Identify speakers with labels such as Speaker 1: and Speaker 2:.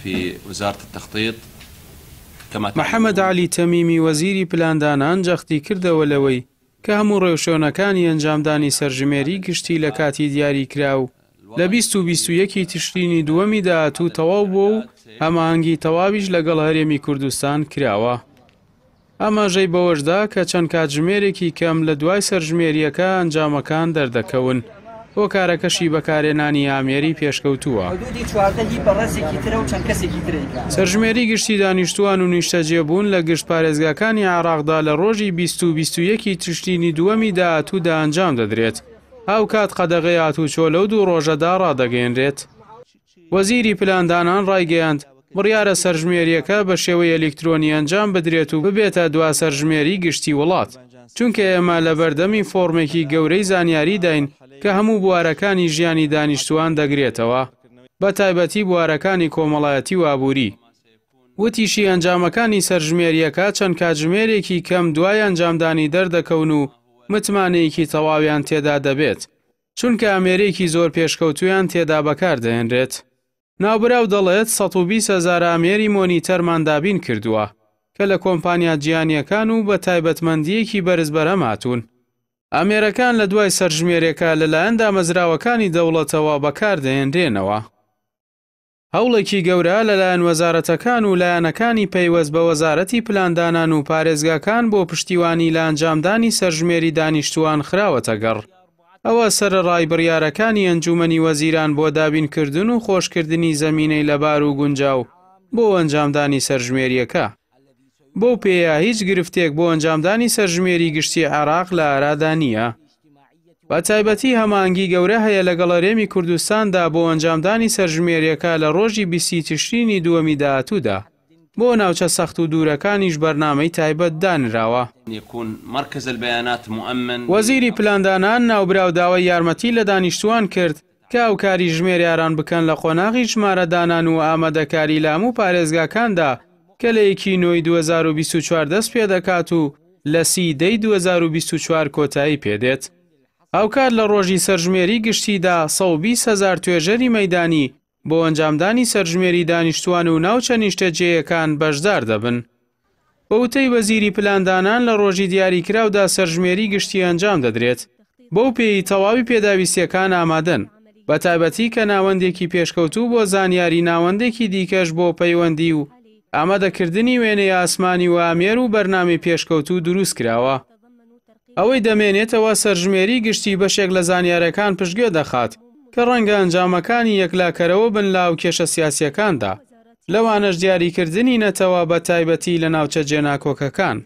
Speaker 1: في وزارة التخطيط كما
Speaker 2: محەمەد
Speaker 1: تعلمون.
Speaker 2: عەلی تەمیمی وەزیری پلاندانان جەختی کردەوە لەوەی کە هەموو ڕێوشوێنەکانی ئەنجامدانی سەرژمێری گشتی لە کاتی دیاریکراو لە 20 و 21 ی تشرینی دووەمی داهاتوو تەواو بووە و هەماهەنگی تەواویش لەگەڵ هەرێمی کوردستان کراوە. ئاماژەی بەوەشدا کە چەند کاتژمێرێکی کەم لە دوای سەرژمێرییەکە ئەنجامەکان دەردەکەون، هۆکارەکەشی بەکارهێنانی ئامێری پێشکەوتووە. سەرژمێری گشتی دانیشتووان و نیشتەجێبوون لە گشت پارێزگاکانی عێراقدا لە ڕۆژی 20 و 21 ی تشرینی دووەمی داهاتوودا ئەنجام دەدرێت، هاوکات قەدەغەی هاتووچۆ لەو دوو ڕۆژەدا ڕادەگەیەنرێت. وەزیری پلاندانان ڕایگەیاند، بڕیارە سەرژمێرییەکە بە شێوەی ئەلیکترۆنی ئەنجام بدرێت و ببێتە دوا سەرژمێری گشتی وڵات، چونکە ئێمە لەبەردەمی فۆڕمێکی گەورەی زانیاریداین کە هەموو بوارەکانی ژیانی دانیشتووان دەگرێتەوە، بەتایبەتی بوارەکانی کۆمەڵایەتی و ئابووری. وتیشی، ئەنجامەکانی سەرژمێرییەکە چەند کاتژمێرێکی کەم دوای ئەنجامدانی دەردەکەون و متمانەیەکی تەواویان تێدا دەبێت، چونکە ئامێرێکی زۆر پێشکەوتوویان تێدا بەکاردەهێنرێت. ناوبراو دەڵێت، 120 هەزار ئامێری مۆنیتەرمان دابین کردووە، کە لە کۆمپانیا جیهانییەکان و بە تایبەتمەندییەکی بەرز بەرهەم هاتوون. ئامێرەکان لە دوای سەرژمێرییەکە لەلایەن دامەزراوەکانی دەوڵەتەوە بەکاردەهێنرێنەوە. هەوڵێکی گەورە لەلایەن وەزارەتەکان و لایەنەکانی پەیوەست بە وەزارەتی پلاندانان و پارێزگاکان بۆ پشتیوانی لە ئەنجامدانی سەرژمێری دانیشتووان خراوەتە گەڕ. ئەوە سەرەڕای بڕیارەکانی ئەنجوومەنی وەزیران بۆ دابینکردن و خۆشکردنی زەمینەی لەبار و گونجاو بۆ ئەنجامدانی سەرژمێرییەکە. بەو پێیە هیچ گرفتێک بۆ ئەنجامدانی سەرژمێری گشتی عێراق لە ئارادا نییە. بە تایبەتی هەماهەنگی گەورە هەیە لەگەڵ هەرێمی کوردستاندا بۆ ئەنجامدانی سەرژمێرییەکە لە ڕۆژی 20 ی تشرینی دووەمی داهاتوودا. بۆ ناوچە سەخت و دوورەکانیش بەرنامەی تایبەت دانراوە. وەزیری پلاندانان ناوبراو داوای یارمەتی لە دانیشتووان کرد کە هاوکاری ژمێریاران بکەن لە قۆناغی ژمارەدانان و ئامادەکاری لە هەموو پارێزگاکاندا کە لە یەکی نۆی 2024 دەست پێدەکات و لە 30 دەی 2024 کۆتایی پێدێت. هاوکات لە ڕۆژی سەرژمێری گشتیدا 120 هەزار توێژەری مەیدانی بۆ ئەنجامدانی سەرژمێری دانیشتووان و ناوچە نیشتەجێیەکان بەشدار دەبن. بە وتەی وەزیری پلاندانان لە ڕۆژی دیاریکراودا سەرژمێری گشتی ئەنجام دەدرێت، بەو پێیەی تەواوی پێداویستییەکان ئامادەن، بەتایبەتی کە ناوەندێکی پێشکەوتوو بۆ زانیاری ناوەندێکی دیکەش بۆ پەیوەندی و ئامادەکردنی وێنەی ئاسمانی و ئامێر و بەرنامەی پێشکەوتوو دروستکراوە. ئەوەی دەمێنێتەوە سەرژمێری گشتی بەشێک لە زانیارەکان پشتگوێ دەخات کە ڕەنگە ئەنجامەکانی یەکلاکەرەوە بن لە هاوکێشە سیاسییەکاندا، لەوانەش دیاریکردنی نەتەوە بە تایبەتی لە ناوچە جێناکۆکەکان.